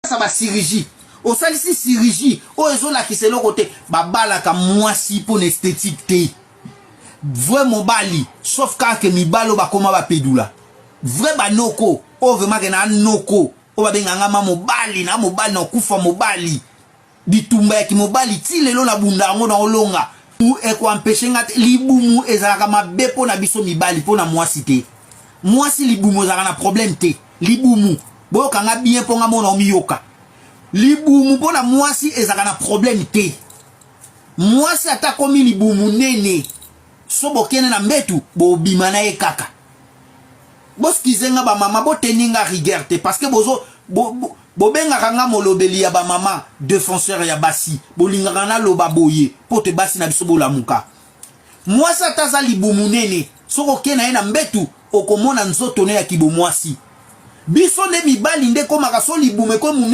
Ba chirurgie, osalisi chirurgie oyo ezolakisa eloko te. Babalaka mwasi mpo na esthétique te. Vrai mobali, sauf kaka mibali oyo bakóma bapedula, vrai banoko oyo vraiment ke na noko oyo babenganga ma mobali na mobali na okufa mobali, bitumba ya kimobali ti lelo na bunda yango na olonga ekoempêcher nga te. Libumu ezalaka mabe mpo na biso mibali, mpo na mwasi te. Mwasi libumu ezalaka na problème te. Libumu, boyokanga bien mpo nga mona omiyoka, libumu mpo na mwasi ezalaka na problème te. Mwasi ata komi libumu nene, so bokende na mbetu, bobima na ye kaka. Boskize nga, bamama, boteni nga rigueur te, parce que bozo bobengaka nga molobeli ya bamama, défenseur ya basi. Bolingaka naloba boye mpo te basi na biso bolamuka. Mwasi ata aza libumu nene, soki okei na ye na mbetu, okomona nzoto ne ya kibomwasi. Biso nde mibali nde ekomaka so libumu ekomi.